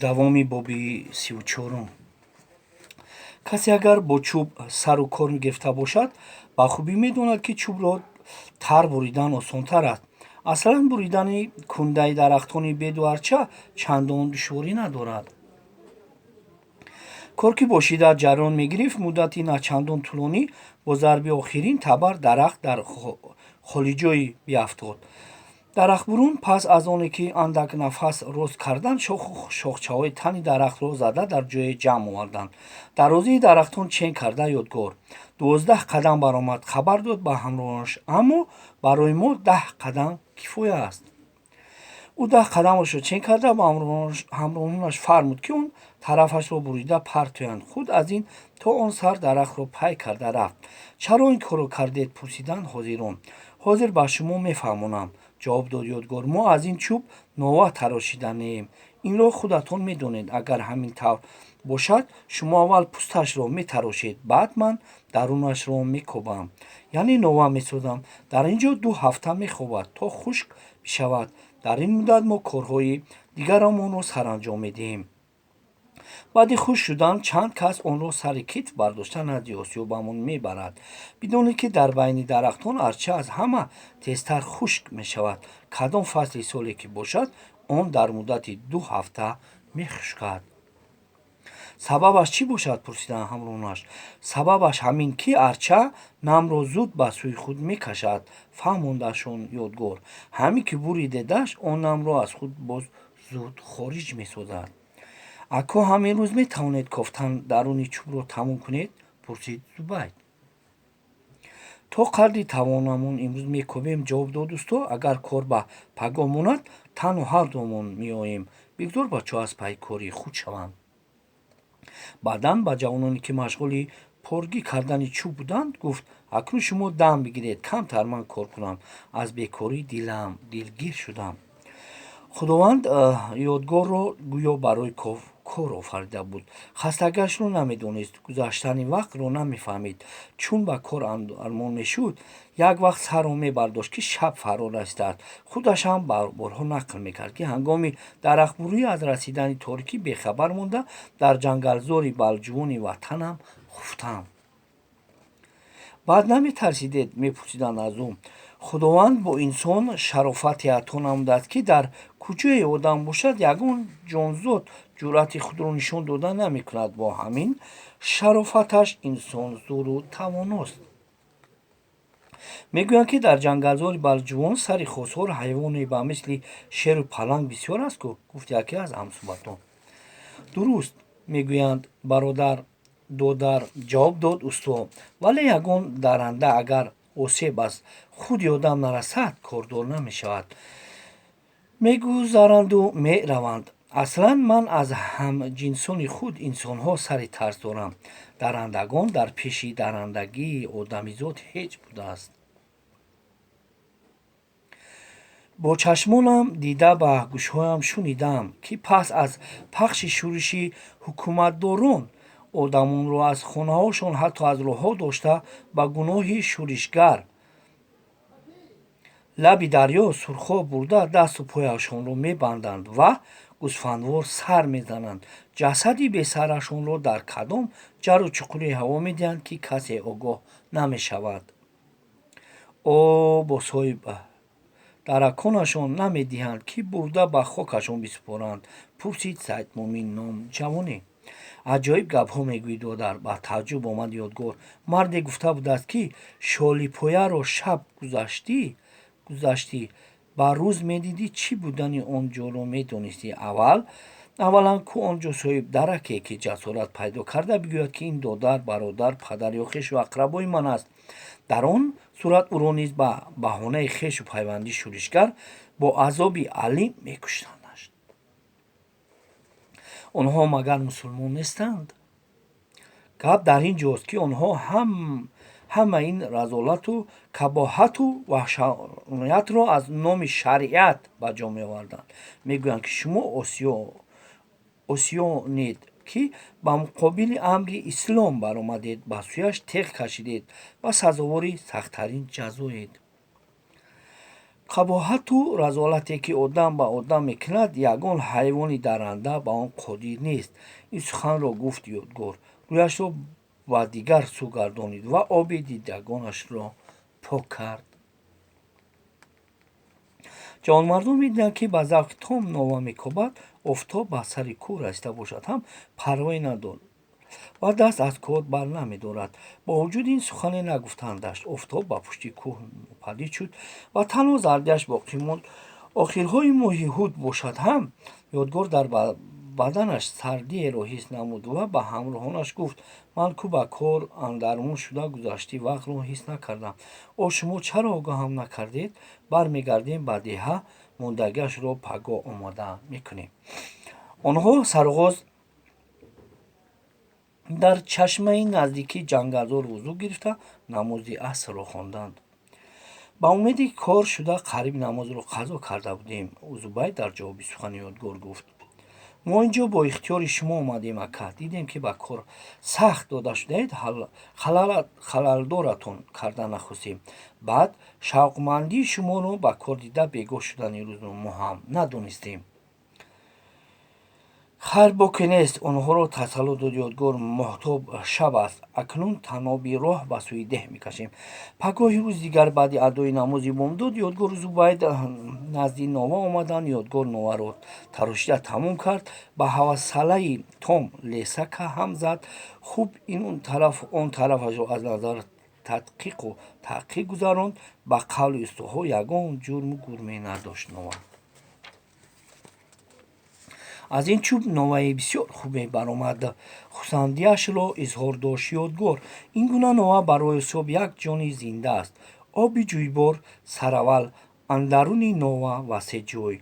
Давоми боби 34-ум. Касе агар бо чӯб сару кор гирифта бошад, ба хубӣ медонад, ки чӯбро тар буридан осонтар аст. Аслан буридани кундаи дарахтони беду арча чандон душворӣ надорад. Кор ки бо шиддат ҷараён мегирифт, муддати начандон тӯлонӣ бо зарби охирин табар дарахт дар холиҷой биафтод. Дарахтбурон пас аз оне ки андак нафас рост карданд, шоху шохчаҳои тани дарахтро зада дар ҷое ҷамъ оварданд. Дарозии дарахтон чен карда Ёдгор 12 қадам баромад, хабар дод ба ҳамроҳонаш: «Аммо барои мо 10 қадам кифоя аст». Ӯ 10 қадамашро чен карда, ба ҳамроҳонаш фармуд, ки он тарафашро бурида партоянд. Худ аз ин то он сар дарахтро пай карда рафт. «Чаро ин корро кардед?» — пурсиданд ҳозирон. «Ҳозир ба шумо мефаҳмонам, — ҷавоб дод Ёдгор. — Мо аз ин чӯб нова тарошиданеем. Инро худатон медонед. Агар ҳамин тавр бошад, шумо аввал пӯсташро метарошед, баъд ман дарунашро мекобам, яъне нова месозам. Дар ин ҷо 2 ҳафта мехобад, то хушк бишавад. Дар ин муддат мо корҳои дигарамонро саранҷом медиҳем. Баъди хушк шудан чанд кас онро сари китф бардошта назди осиёбамон мебарад. Бидонед, ки дар байни дарахтон арча аз ҳама тезтар хушк мешавад. Кадом фасли соле ки бошад, он дар муддати 2 ҳафта мехушкад». «Сабабаш чӣ бошад?» — пурсиданд ҳамроҳонаш. «Сабабаш ҳамин, ки арча намро зуд ба сӯи худ мекашад, — фаҳмондашон Ёдгор. — Ҳамин ки буридедаш, он намро аз худ боз зуд хориҷ месозад». «Ако, ҳамин рӯз метавонед кофтан даруни чӯбро тамом кунед?» — пурсид Зубайд. «То қадри тавонамон имрӯз мекобем, — ҷавоб дод усто. — Агар кор ба пагоҳ монад, танҳо ҳардуамон меоем. Бигзор бачаҳо аз пайи кори худ шаванд». Баъдан ба ҷавононе, ки машғули поргӣ кардани чӯб буданд, гуфт: «Акнун шумо дам бигиред, камтар ман кор кунам. Аз бекорӣ дилам дилгир шудам». Худованд Ёдгорро гӯё барои кор офарида буд. Хастагиашро намедонист, гузаштани вақтро намефаҳмид. Чун ба кор андармон мешуд, як вақт сарро мебардошт, ки шаб фаро расидааст. Худаш ҳам борҳо нақл мекард, ки ҳангоми дарахтбурӣ аз расидани торикӣ бехабар монда, дар ҷангалзори балҷувони ватанам хуфтам. «Баъд наметарсидед?» — мепурсиданд аз ӯ. «Худованд бо инсон шарофате ато намудааст, ки дар куҷое одам бошад, ягон ҷонзод ҷуръати худро нишон дода намекунад. Бо ҳамин шарофаташ инсон зӯру тавоност. Мегӯянд, ки дар ҷангалзори балҷувон сари хосор ҳайвоне ба мисли шеру паланг бисёр аст ку?» — гуфт яке аз ҳамсӯҳбатон. «Дуруст мегӯянд, бародар, додар, — ҷавоб дод усто. — Вале ягон дарранда агар осеб аз худи одам нарасад, кордор намешавад. Мегузаранду мераванд. Аслан ман аз ҳамҷинсони худ инсонҳо сари тарс дорам. Даррандагон дар пеши даррандагии одамизод ҳеҷ будааст. Бо чашмонам дида, ба гӯшҳоям шунидам, ки пас аз пахши шӯриши ҳукуматдорон одамонро аз хонаҳошон, ҳатто аз роҳҳо дошта, ба гуноҳи шӯришгар лаби дарё Сурхоб бурда, дасту пояшонро мебанданд ва гӯсфандвор сар мезананд. Ҷасади бесарашонро дар кадом ҷару чуқуре ҳаво медиҳанд, ки касе огоҳ намешавад. О, бо соҳиб дараконашон намедиҳанд, ки бурда ба хокашон бисупоранд?» — пурсид Саидмӯмин ном ҷавоне. «Аҷоиб гапҳо мегӯӣ, додар, — ба тааҷҷуб омад Ёдгор. — Марде гуфта будааст, ки шолипояро шаб гузаштӣ, ба рӯз медидӣ, чӣ будани он ҷоро медонистӣ. Аввал аввалан, ку он ҷо соҳиб дараке, ки ҷасорат пайдо карда бигӯяд, ки ин додар, бародар, падар ё хешу ақрабои ман аст? Дар он сурат ӯро низ ба баҳонаи хешу пайвандӣ шӯришгар бо азоби алим мекуштандаш. Онҳо магар мусулмон нестанд? Гап дар ин ҷост, ки онҳо ҳама ин разолату кабоҳату ваҳшониятро аз номи шариат ба ҷо меоварданд. Мегӯянд, ки шумо осиёнед, ки ба муқобили амри ислом баромадед, ба сӯяш теғ кашидед ва сазовори сахттарин ҷазоед». Қабоҳату разолате, ки одам ба одам мекунад, ягон ҳайвони дарранда ба он қодир нест. Ин суханро гуфт Ёдгор, рӯяшро ба дигар сӯ гардонид ва оби дидагонашро пок кард. Ҷавонмардон медиданд, ки ба завқи том нова мекобад. Офтоб ба сари кӯҳ расида бошад ҳам, парвое надорад ва даст аз кор бар намедорад. Бо вуҷуди ин сухане нагуфтандаш. Офтоб ба пушти кӯҳ нопадид шуд ва танҳо зардиаш боқӣ монд. Охирҳои моҳи ҳуд бошад ҳам, Ёдгор дар баданаш сардиеро ҳис намуд ва ба ҳамроҳонаш гуфт: «Ман ку ба кор андармон шуда, гузашти вақтро ҳис накардам. О, шумо чаро огоҳам накардед? Бармегардем ба деҳа, мондагиашро пагоҳ омода мекунем». Онҳо сароғоз дар чашмаи наздикии ҷангалзор вузӯ гирифта, намози асрро хонданд. «Ба умеди кор шуда, қариб намозро қазо карда будем», Зубайд дар ҷавоби сухани Ёдгор гуфт. «Мо ин ҷо бо ихтиёри шумо омадем, ака. Дидем, ки ба кор сахт дода шудаед, халалдоратон карда нахостем. Баъд шавқмандии шуморо ба кор дида, бегоҳ шудани рӯзро мо ҳам надонистем». «Хайр, боке нест», онҳоро тасалло дод Ёдгор. «Моҳтоб шаб аст. Акнун таноби роҳ ба сӯи деҳ мекашем». Пагоҳи рӯзи дигар, баъди адои намози бомдод, Ёдгору Зубайд назди нова омаданд. Ёдгор новаро тарошида тамом кард, ба ҳавсалаи том лесака ҳам зад. Хуб ин тараф, он тарафашро аз назар тадқиқу таҳқиқ гузаронд. Ба қавли устоҳо, ягон ҷурму гурме надошт нова. «Аз ин чӯб новаи бисёр хубе баромад», хурсандиашро изҳор дошт Ёдгор. «Ин гуна нова барои осиёб як ҷони зинда аст. Оби ҷӯйбор сараввал андаруни нова васеъ ҷой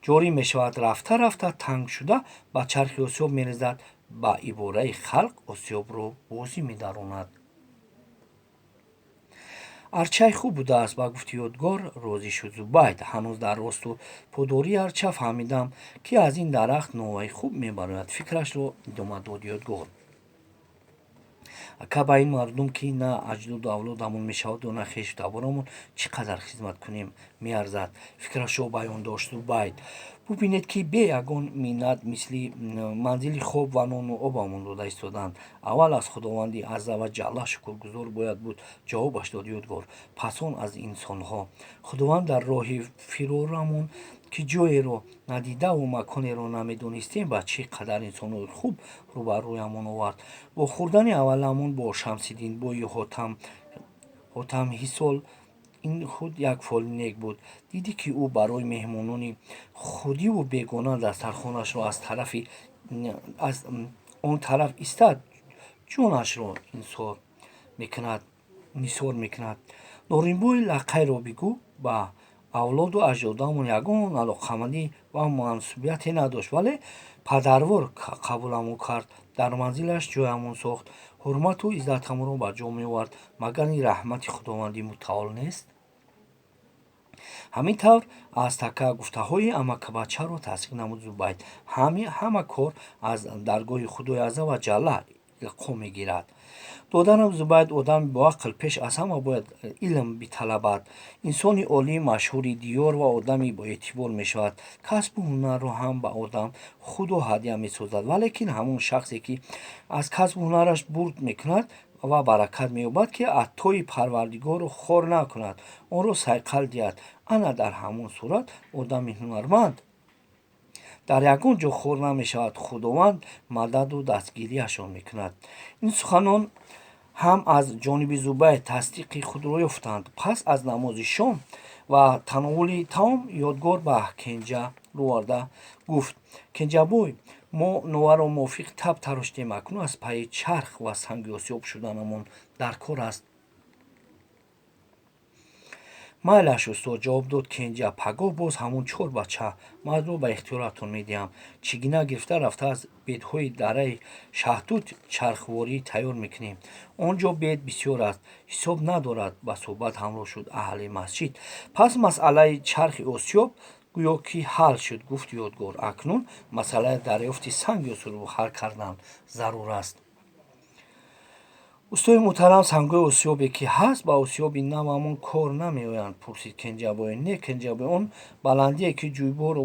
ҷорӣ мешавад, рафта рафта танг шуда, ба чархи осиёб мерезад. Ба ибораи халқ, осиёбро бозӣ медаронад». «Арчаи хуб будааст», ба гуфти Ёдгор розӣ шуд Зубайд. «Ҳанӯз дар росту подории арча фаҳмидам, ки аз ин дарахт новаи хуб мебарояд», фикрашро идома дод Ёдгор. «Ака, ба ин мардум, ки на аҷдоду авлодамон мешаваду на хешу таборамон, чӣ қадар хизмат кунем, меарзад», фикрашро баён дошт Зубайд. «Бубинед, ки бе ягон миннат, мисли манзили хоб ва нону обамон дода истоданд. Аввал аз Худованди азза ва ҷалла шукргузор бояд буд», ҷавобаш дод Ёдгор, «пас он аз инсонҳо. Худованд дар роҳи фирорамон, ки ҷоеро надидаву маконеро намедонистем, ба чӣ қадар инсонҳои хуб рӯбарӯямон овард. Вохӯрдани авваламон бо Шамсиддинбои Ҳотамҳисол ин худ як фоли нек буд. Дидӣ, ки ӯ барои меҳмонони худиву бегона дастархонашро аз тарафи аз он тараф истад, ҷонашро инсор мекунад, нисор мекунад. Норинбои лақайро бигӯ, ба авлоду аҷдодамон ягон алоқамандӣ ва мансубияте надошт, вале падарвор қабуламон кард, дар манзилаш ҷоямон сохт, ҳурмату иззатамонро ба ҷо меовард. Магар ин раҳмати Худованди мутаол нест?» Ҳамин тавр аз така гуфтаҳои амакабачаро тасдиқ намуд Зубайд. Ҳама кор аз даргоҳи Худои азза ва ҷалла илқо мегирад. Додарам Зубайд, одами боақл пеш аз ҳама бояд илм биталабад. Инсони олӣ, машҳури диёр ва одами боэътибор мешавад. Касбу ҳунарро ҳам ба одам Худо ҳадя месозад, валекин ҳамон шахсе, ки аз касбу ҳунараш бурд мекунад ва баракат меёбад, ки атои Парвардигорро хор накунад, онро сайқал диҳад, ана дар ҳамон сурат одами ҳунарманд дар ягон ҷо хор намешавад, Худованд мададу дастгириашон мекунад. Ин суханон ҳам аз ҷониби Зубайр тасдиқи худро ёфтанд. Пас аз намози шом ва тановули таом, Ёдгор ба Кенҷа рӯ оварда гуфт: «Кенҷабой, мо новаро мувофиқи таб тароштем. Акнун аз пайи чарх ва санги осиёб шуданамон дар кор аст». «Майлаш, устод», ҷавоб дод Кенҷа. «Пагоҳ боз ҳамон чор бача мардро ба ихтиёратон медиҳам. Чигина гирифта рафта, аз бедҳои дараи Шаҳтут чархворӣ тайёр мекунем. Он ҷо бед бисёр аст, ҳисоб надорад», ба суҳбат ҳамроҳ шуд аҳли масҷид. «Пас масъалаи чархи осиёб гӯё ки ҳал шуд», гуфт Ёдгор. «Акнун масъалаи дарёфти санги осиёбро ҳал кардан зарур аст». Устои муҳтарам, сангҳои осиёбе ки ҳаст, ба осиёби навамон кор намеоянд? Пурсид Кенҷабой. Не, Кенҷабой, он баландие, ки ҷӯйборро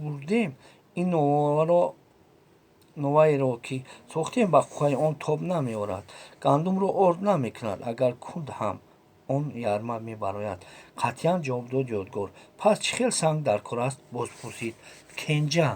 бурдем, ин новаеро ки сохтем, ба қувваи он тоб намеорад, гандумро орд намекунад. Агар кунд ҳам, он ярма мебарояд, қатъиян ҷавоб дод Ёдгор. Пас чӣ хел санг дар кор аст? Боз пурсид Кенҷа.